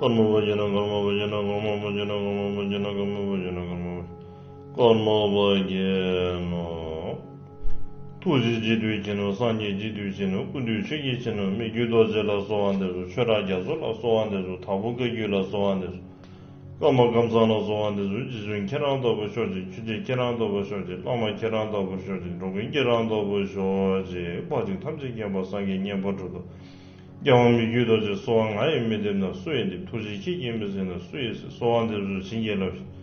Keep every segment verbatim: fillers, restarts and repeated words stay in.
ཀརྨ་པ་ཡིན་ན་ཀརྨ་པ་ཡིན་ན་ཀརྨ་པ་ཡིན་ན་ཀརྨ་པ་ཡིན་ན་ཀརྨ་པ་ཡིན་ན་ཀརྨ་པ་ཡིན་ན་ཀརྨ་པ་ཀརྨ་པ་ཡིན་ནོ། ཐུགས་རྗེ་སྤྱི་དོན་མཁྱེན་ནོ། སངས་རྒྱས་སྤྱི་དོན་མཁྱེན་ནོ། ཀུན་འདུས་ཆོས་ཀྱི་མཁྱེན་ནོ། མི་བསྐྱོད་རྡོ་རྗེ་ལ་གསོལ་བ་འདེབས་སོ། ཆོས་གྲགས་རྒྱ་མཚོ་ལ་གསོལ་བ་འདེབས་སོ། དྭགས་པོ་བཀའ་བརྒྱུད་ལ་གསོལ་བ་འདེབས་སོ། ཀརྨ་ཀམ་ཚང་ལ་གསོལ་བ་འདེབས་སོ། རྗེ་བཙུན་ཁྱེད་རང་ལྟ་བུ་ཤོག་ཅིག་ཆོས་རྗེ་ཁྱེད་རང་ལྟ་བུ་ཤོག་ཅིག་བླ་མ་ཁྱེད་རང་ལྟ་བུ་ཤོག་ཅིག་འགྲོ་མགོན་ཁྱེད་རང་ལྟ་བུ་ཤོག་ཅིག་ཕར་ཕྱིན་ཐམས་ཅད་མཁྱེན་པ་སངས་རྒྱས་མཉན་པ་གྲུབ་ཐོབ། རྒྱལ་དབང་མི་བསྐྱོད་རྡོ་རྗེ་གསོལ་བ་ང་ཡིས་མི་འདེབས་ན་སུ་ཡིས་འདེབས། ཐུགས་རྗེ་ཁྱེད་ཀྱིས་མི་གཟིགས་ན་སུ་ཡིས་གཟིགས། གསོལ་བ་འདེབས་སོ་བྱིན་གྱིས་བརླབས་ཤིག་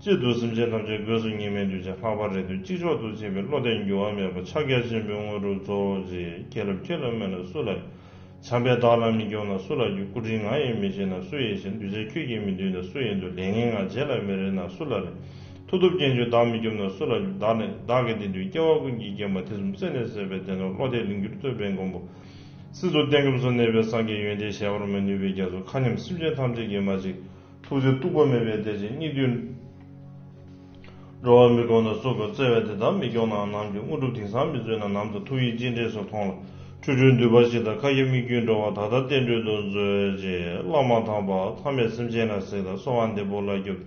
གཅིག་ཏུ་སེམས་ཅན་ཐམས་ཅད་སྒོས་སུ་ཉེས་དམིགས་འདུལ་ཞིང་། ལྷག་པར་རེ་ལྟོས་གཅིག་ཆོག་ཏུ་བྱེད་པའི་བློ་གཏད་འགྱུར་བ་མེད་པ་ཕྱག་རྒྱ་ཆེན་པོའི་དངོས་གྲུབ་སྩོལ་ཅིག་མཁྱེན་རབ་ཁྱེད་ལ་སྨོད་ན་སུ་ལ་རེ། བྱམས་པས་བདག་ལ་མི་སྐྱོང་ན་སུ་ལ་སྐྱོང་། སྐུ་དྲིན་ང་ཡིས་མི་བརྗེད་ན་སུ་ཡིས་བརྗེད། གདུལ་བྱ་ཁྱོད་ཀྱིས་མི་འདུལ་ན་སུ་ཡིས་འདུལ། ལས་ངན་ང་རྗེས་ལ་མི་རེ་ན་སུ་ལ་རེ། མཐུ་སྟོབས་ཅན་གྱིས་བདག་མི་སྐྱོབ་ན་སུ་ལ་སྐྱོབ། བདག་ནི་བདག་གི་དེ་དུས་སྐྱེ་བ་ཀུན་གྱི་སྐྱེལ་མ། ཐེ་ཚོམ་རྩད་ནས་ཟད་པའི་བདེན་སྟོབས། བློ་གཏད་ལིང་སྐྱུར་རྩོད་པའི་མགོན་པོ། སྲིད་མཚོ་གཏན་སྐྱབས་སུ་གནས་པའི་སངས་རྒྱས། ཡོན་ཏན་གཞལ་བར་མི་ནུས་པའི་རྒྱ་མཚོ། མཁའ་མཉམ་སེམས་ཅན་ཐམས་ཅད་ཀྱི་མ་གཅིག་ཐུགས་རྗེ་སྟུག་པོ་མེད་པའི་བདེ་ཆེན་སྙིགས་དུས། འགྲོ་བ་མི་ཁོམ་ན་སུ་དགོས། བརྩེ་བས་དེ་དག་མི་སྐྱོང་ན་ནམ་སྐྱོང་། དངོས་གྲུབ་དེང་སང་མི་སྩོལ་ན་ནམ་སྩོལ། ཐུགས་ཡིད་གཅིག་འདྲེས་སུ་མཐོང་ལ། འཁྲུལ་འཁྲུལ་འདུས་པ་ཞིག་དང་། ཁ་སྐྱེངས་མིག་སྐྱེངས་འགྲོ་བ་དག་དང་བསྟན་འགྲོའི་དོན་མཛོད་ཅེས། བླ་མ་དམ་པ་ཐ་མལ་སེམས་ཅན་ལ་གཟིགས་དང་། གསོལ་བ་འདེབས་པོ་ལ་སྐྱོབས།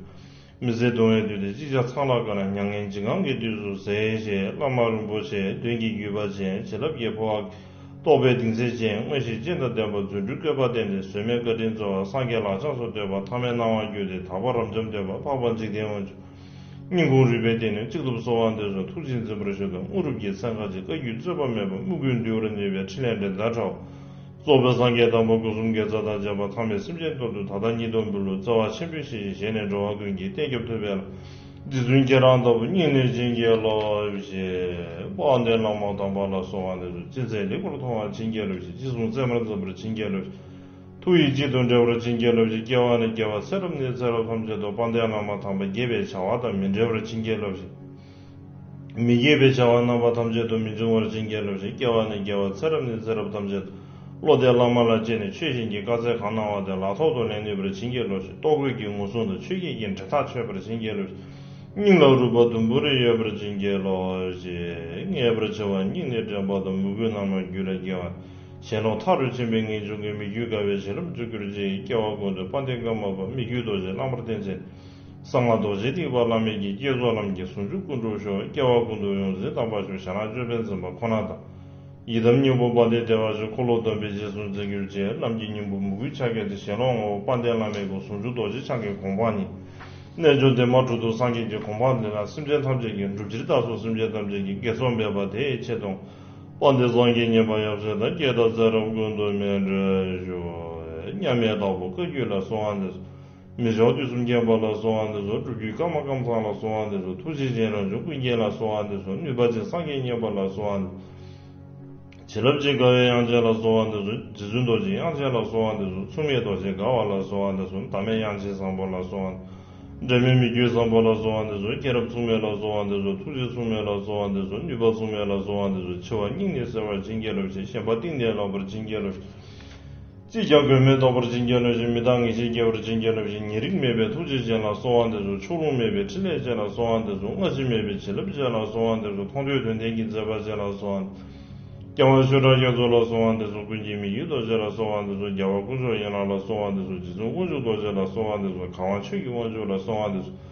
མི་བཟད་གདུང་བའི་དུས་འདིར་ཅིག་ཅར་ཚང་ལ་དཀའ་ན། མྱ་ངན་འཇིགས་དངངས་ཀྱི་དུས་སུ་གཟིགས་ཞེས། བླ་མ་རིན་པོ་ཆེ་དོན་གྱི་བརྒྱུད་པ་ཅན། བྱིན་རླབས་ཀྱི་འཕོ་བ། རྟོགས་པའི་གདིང་ཚད་ཅན། མངོན་ཤེས་སྤྱན་དང་ལྡན་པ། རྫུ་འཕྲུལ་བཀོད་པ་བསྟན་ཏེ། བཟོད་མེད་བཀའ་དྲིན་སྩོལ་བ། སངས་རྒྱས་ལག་བཅངས་སུ་གཏོད་པ། ཐ་མལ་སྣང་བ་བསྒྱུར་ཏེ། དག་པ་རབ་འབྱམས་སྟོན་པ། འཕགས་པ་འཇིག་རྟེན་དབང་ཕྱུག་སྙིང་ཁོང་རུས་པའི་གཏིང་ནས་གཅིག་ཏུ་གསོལ་བ་འདེབས་སོ། ཐུགས་རྗེས་འཛིན་པར་ཞུ་དང་། དངོས་གྲུབ་ཀྱི་ཚན་ཁ་ཅིག་བཀའ་བརྒྱུད་རྩོད་པ་མེད་པ། དམུ་རྒོད་འདུལ་བར་ནུས་པའི་ཕྲིན་ལས་འགྲན་ཟླ་བྲལ་བ། རྫོགས་པའི་སངས་རྒྱས་དམ་པ་སྐུ་གསུམ་དགེ་རྩ་དང་བཅས་པ་ཐ་མལ་སེམས་ཅན་དོན་དུ་ད་ལྟ་ཉིད་དུ་འབུལ་ལོ། བརྩེ་བ་ཆེན་པོས་ཞི་ཞིང་གཞན་ནས་འགྲོ་བ་ཀུན་གྱི་གཏན་སྐྱབས་ཐུབ་པའི་ལམ། རྗེ་བཙུན་ཁྱེད་རང་ལྟ་བུ་སྙིང་ནས་བྱིན་གྱིས་རློབས་ཤིག་དཔལ་ལྡན་བླ་མ་དམ་པ་ལ་གསོལ་བ་འདེབས་སོ། ཅི་མཛད་ལེགས་པར་མཐོང་བར་བྱིན་གྱིས་རློབས་ཤིག་ཅི་གསུང་ཚད་མར་འཛིན་པར་བྱིན་གྱིས་རློབས་ཤིག་ཐུགས་ཡིད་གཅིག་ཏུ་འདྲེས་པར་བྱིན་གྱིས་རློབས་ཤིག་སྐྱེ་བ་ནས་སྐྱེ་བ་ཚེ་རབས་ནས་ཚེ་རབས་ཐམས་ཅད་དུ་དཔལ་ལྡན་བླ་མ་དམ་པ་དགྱེས་པའི་བྱ་བ་དང་མི་འབྲལ་བར་བྱིན་གྱིས་རློབས་ཤིག་མི་དགྱེས་པའི་བྱ་བ་རྣམ་པ་ཐམས་ཅད་དུ་མི་འབྱུང་བར་བྱིན་གྱིས་རློབས་ཤིག་སྐྱེ་བ་ནས་སྐྱེ་བ་ཚེ་རབས་ནས་ཚེ་རབས་ཐམས་ཅད་དུ། བློ་གཏད་བླ་མ་ལ་བཅོལ་ནས་ཆོས་བཞིན་གྱི་བཀའ་སྩལ་གང་གནང་བ་དེ་ལག་ཐོག་ཏུ་ལེན་ནུས་པར་བྱིན་གྱིས་རློབས་ཤིག་ལྟོ་གོས་ཀྱི་ངོ་སྲུང་དང་ཆོས་བརྒྱད་ཀྱི་འབྲེལ་ཐག་ཆོད་པར་བྱིན་གྱིས་རློབས་ཤིག་སྙིང་ལ་རུས་པ་དུམ་བུ་རེ་ཡོད་པར་བྱིན་གྱིས་རློབས་ཤིག་ངེས་པར་འཆི་བ་སྙིང་ནས་དྲན་པ་དང་མོས་གུས་རྣམ་སྨིན་རྒྱུད་ལ་སྐྱེ་བ། ཞེན་ལོག་མཐའ་རུ་ཕྱིན་པའི་ངེས་འབྱུང་གིས་མི་བསྐྱོད་དགའ་བའི་བྱིན་རླབས་འཇུག་གྱུར་ཅིག་སྐྱེ་བ་ཀུན་ཏུ་དཔལ་ལྡན་ཀརྨ་པ་མི་བསྐྱོད་རྡོ་རྗེ་བླ་མར་བསྟེན་ཅིང་། གསང་སྔགས་རྡོ་རྗེ་ཐེག་པ་བླ་མེད་ཀྱི་བསྐྱེད་རྫོགས་ལམ་གྱི་ཟུང་འཇུག་ཀུན་འགྲུབ་ཤོག་སྐྱེ་བ་ཀུན་ཏུ་ཡོངས་འཛིན་དམ་པ་ཤོག་ཞྭ་ནག་ཅོད་པན་འཛིན་པ་ཁོ་ན་དང་། ཡི་དམ་སྙིང་པོ་དཔལ་ལྡན་བདེ་བར་གཤེགས། འཁོར་ལོ་སྡོམ་པའི་རྗེས་སུ་འཛིན་གྱུར་ཅིག་ལམ་གྱི་སྙིང་པོ་མོས་གུས་ཕྱག་རྒྱ་སྟེ། ཞེན་ལོག་ངོ་བོ་དཔལ་ལྡན་བླ་མའི་སྐུ། ཟུང་འཇུག་རྡོ་རྗེ་འཆང་གི་གོ་འཕང་ཉིད། རྣལ་འབྱོར་སྡེ་དམན་གྲུབ་ཐོབ་སངས་རྒྱས་ཀྱི་གོ་འཕང་འདི་ལ་སེམས་ཅན་ཐམས་ཅད་ཀྱི་སྒྲུབ་ཕྱིར་བདག་སོགས་སེམས་ཅན་ཐམས་ཅད་ཀྱི་དགེ་ཚོགས་འབད་པ་དེའི་ཆེད་དུ། དཔལ་ལྡན་སངས་རྒྱས་མཉན་པ་ཡབ་སྲས་དང་། བསྐྱེད་དང་ཚེ་རབས་ཀུན་ཏུ་སྨིན་གྲོལ་ཤོག་མཉམ་མེད་དྭགས་པོ་བཀའ་བརྒྱུད་ལ་གསོལ་བ་འདེབས་སོ། མི་མཆོག་དུས་གསུམ་མཁྱེན་པ་ལ་གསོལ་བ་འདེབས་སོ། སྒྲུབ་བརྒྱུད་ཀརྨ་ཀམ་ཚང་ལ་གསོལ་བ་འདེབས་སོ། ཐུགས་རྗེ་ཅན་རང་བྱུང་ཀུན་མཁྱེན་ལ་གསོལ་བ་འདེབས་སོ། ནུས་པ་ཅན་སངས་རྒྱས་མཉན་པ་ལ་གསོལ་བ་འདེབས་སོ། བྱིན་རླབས་ཅན་དགའ་བའི་དབྱངས་ཅན་ལ་གསོལ་བ་འདེབས་སོ། རྗེ་བཙུན་རྡོ་རྗེ་དབྱངས་ཅན་ལ་གསོལ་བ་འདེབས་སོ། མཚུངས་མེད་རྡོ་རྗེ་དགའ་བ་ལ་གསོལ་བ་འདེབས་སོ། ཟླ་མེད་དབྱངས་ཅན་བཟང་པོ་ལ་གསོལ་བ་འདེབས། འབྲལ་མེད་མི་བསྐྱོད་བཟང་པོ་ལ་གསོལ་བ་འདེབས་སོ། མཁྱེན་རབ་མཚུངས་མེད་ལ་གསོལ་བ་འདེབས་སོ། ཐུགས་རྗེ་མཚུངས་མེད་ལ་གསོལ་བ་འདེབས་སོ། ནུས་པ་མཚུངས་མེད་ལ་གསོལ་བ་འདེབས་སོ། འཆི་བ་སྙིང་ནས་བསལ་བར་བྱིན་གྱིས་རློབས་ཤིག་ཞེན་པ་གཏིང་ནས་བརླག་པར་བྱིན་གྱིས་རློབས་ཤིག་ཅིས་ཀྱང་དགོས་མེད་རྟོགས་པར་བྱིན་གྱིས་རློབས་ཤིག་མི་རྟག་ངེས་ཤེས་སྐྱེ་བར་བྱིན་གྱིས་རློབས་ཤིག་ཉེ་རིང་མེད་པའི་ཐུགས་རྗེ་ཅན་ལ་གསོལ་བ་འདེབས་སོ། ཕྱོགས་ལྷུང་མེད་པའི་ཕྲིན་ལས་ཅན་ལ་གསོལ་བ་འདེབས་སོ། སྔ་ཕྱི་མེད་པའི་བྱིན་རླབས་ཅན་ལ་གསོལ་བ་འདེབས་སོ། མཐོང་ཐོས་དོན་ལྡན་གྱི་མཛད་པ་ཅན་ལ་གསོལ་བ། སྐྱབས་མགོན་ཆོས་གྲགས་རྒྱ་མཚོ་ལ་གསོལ་བ་འདེབས་སོ། ཀུན་མཁྱེན་མི་བསྐྱོད་རྡོ་རྗེ་ལ་གསོལ་བ་འདེབས་སོ། རྒྱལ་བ་དཀོན་མཆོག་ཡན་ལག་ལ་གསོལ་བ་འདེབས་སོ། རྗེ་བཙུན་དབང་ཕྱུག་རྡོ་རྗེ་ལ་གསོལ་བ་འདེབས་སོ། གར་དབང་ཆོས་ཀྱི་དབང་ཕྱུག་ལ་གསོལ་བ་འདེབས་སོ།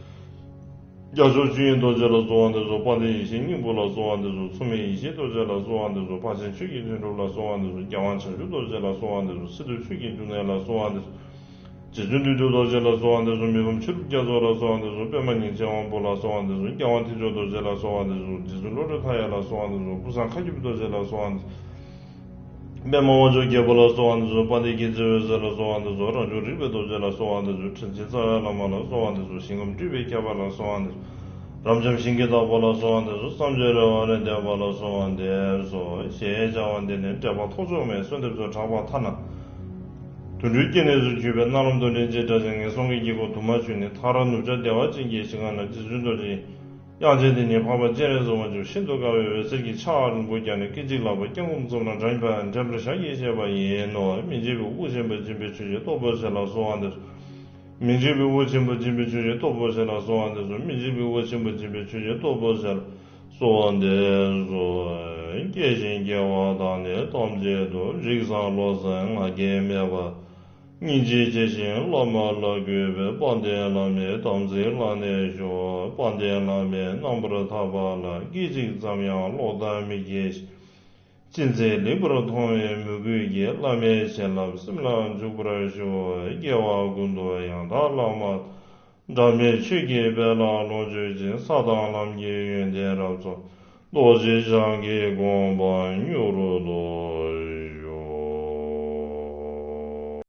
རྒྱ་མཚོ་ཆོས་དབྱིངས་རྡོ་རྗེ་ལ་གསོལ་བ་འདེབས་སོ། དཔལ་ལྡན་ཡེ་ཤེས་སྙིང་པོ་ལ་གསོལ་བ་འདེབས་སོ། མཚུངས་མེད་ཡེ་ཤེས་རྡོ་རྗེ་ལ་གསོལ་བ་འདེབས་སོ། འཕགས་ཆེན་ཆོས་ཀྱི་དོན་གྲུབ་ལ་གསོལ་བ་འདེབས་སོ། རྒྱལ་དབང་བྱང་ཆུབ་རྡོ་རྗེ་ལ་གསོལ་བ་འདེབས་སོ། སི་ཏུ་ཆོས་ཀྱི་འབྱུང་གནས་ལ་གསོལ་བ་འདེབས་སོ། རྗེ་བཙུན་བདུད་འདུལ་རྡོ་རྗེ་ལ་གསོལ་བ་འདེབས་སོ། མི་ཕམ་ཆོས་གྲུབ་རྒྱ་མཚོ་ལ་གསོལ་བ་འདེབས་སོ། པདྨ་ཉིན་བྱེད་དབང་པོ་ལ་གསོལ་བ་འདེབས་སོ། རྒྱལ་དབང་ཐེག་མཆོག་རྡོ་རྗེ་ལ་གསོལ་བ་འདེབས་སོ། རྗེ་བཙུན་བློ་གྲོས་མཐའ་ཡས་ལ་གསོལ་བ་འདེབས་སོ། ཀུན་བཟང་མཁའ་ཁྱབ་རྡོ་རྗེ་ལ་གསོལ་བ་འདེབས་སོ། པདྨ་དབང་མཆོག་རྒྱལ་པོ་ལ་གསོལ་བ་འདེབས་སོ། དཔལ་ལྡན་མཁྱེན་བརྩེ་འོད་ཟེར་ལ་གསོལ་བ་འདེབས་སོ། རང་བྱུང་རིག་པའི་རྡོ་རྗེ་ལ་གསོལ་བ་འདེབས་སོ། དྲིན་ཅན་རྩ་བའི་བླ་མ་ལ་གསོལ་བ་འདེབས་སོ། ཞིང་ཁམས་སྤྲུལ་པའི་ཁྱད་པར་ལ་གསོལ་བ་འདེབས་སོ། རབ་འབྱམས་ཞིང་གི་བདག་པོ་ལ་གསོལ་བ་འདེབས་སོ། བསམ་བརྗོད་རེ་བ་ལས་འདས་པ་ལ་གསོལ་བ་འདེབས་སོ། ཞེས་བྱ་བ་འདི་ནི་འགྲེལ་པ་ཐོགས་བཅོམ་མའི་གསོལ་འདེབས་སུ་གྲགས་པ་ཐ་ན། དུད་འགྲོའི་སྐྱེ་གནས་སུ་གྱུར་པའི་རྣ་ལམ་དུ་ལེན་ཅིང་སྒྲ་ཅན་ངན་སོང་གི་དཀྱིལ་འཁོར་དུ་མ་ཞུགས་ནས། མཐར་ནུབ་ཕྱོགས་བདེ་བ་ཅན་གྱི་ཞིང་ཁམས་ན་རྗེ་བཙུན་རྡོ་རྗེ་དབྱངས་ཅན་དེ་ཉིད་འཕགས་པ་སྤྱན་རས་གཟིགས་དབང་ཕྱུག་ཤིན་ཏུ་དཀར་བའི་འོད་ཟེར་གྱི་ཕྱག་རིང་པོ་བརྐྱངས་ནས་སྐད་ཅིག་ལག་པ་བརྐྱང་བསྐུམ་བརྩམས་ན་འགྲམ་པའི་ཕར་འདྲེན་པར་ཞལ་གྱིས་བཞེས་པ་ཡིན་ནོ། མི་འཇིགས་པའི་དབུ་ཆེན་པོ་སྦྱིན་པའི་ཆོས་ཀྱི་སྟོབས་པོ་ཆེ་ལ་གསོལ་བ་འདེབས། མི་འཇིགས་པའི་དབུ་ཆེན་པོ་སྦྱིན་པའི་ཆོས་ཀྱི་སྟོབས་པོ་ཆེ་ལ་གསོལ་བ་འདེབས་སོ། མི་འཇིགས་པའི་དབུ་ཆེན་པོ་སྦྱིན་པའི་ཆོས་ཀྱི་སྟོབས་པོ་ཆེ་ལ་གསོལ་བ་འདེབས་སོ། སྐྱེ་ཞིང་སྐྱེ་བ་དག་ནི་ཐམས་ཅད་དུ། རིགས་བཟང་བློ་གསལ་ང་རྒྱལ་མེད་པ། སྙིང་རྗེ་ཆེ་ཞིང་བླ་མ་ལ་གུས་པའི་དཔལ་ལྡན་བླ་མའི་དམ་ཚིག་བླངས་ནས་བཞུགས། དཔལ་ལྡན་བླ་མས་རྣམ་པར་ཐར་པ་ལ་སྐད་ཅིག་ཙམ་ཡང་ལོག་ལྟ་མི་སྐྱེ་ཞིང་། ཅི་མཛད་ལེགས་པར་མཐོང་བའི་མོས་གུས་ཀྱིས་བླ་མའི་བྱིན་རླབས་སེམས་ལ་འཇུག་པར་ཞུ། སྐྱེ་བ་ཀུན་ཏུ་ཡང་དག་བླ་མ་དང་། འབྲལ་མེད་ཆོས་ཀྱི་དཔལ་ལ་ལོངས་སྤྱོད་ཅིང་། ས་དང་ལམ་གྱི་ཡོན་ཏན་རབ་རྫོགས། རྡོ་རྗེ་འཆང་གི་དགོངས་པ་མྱུར་དུ།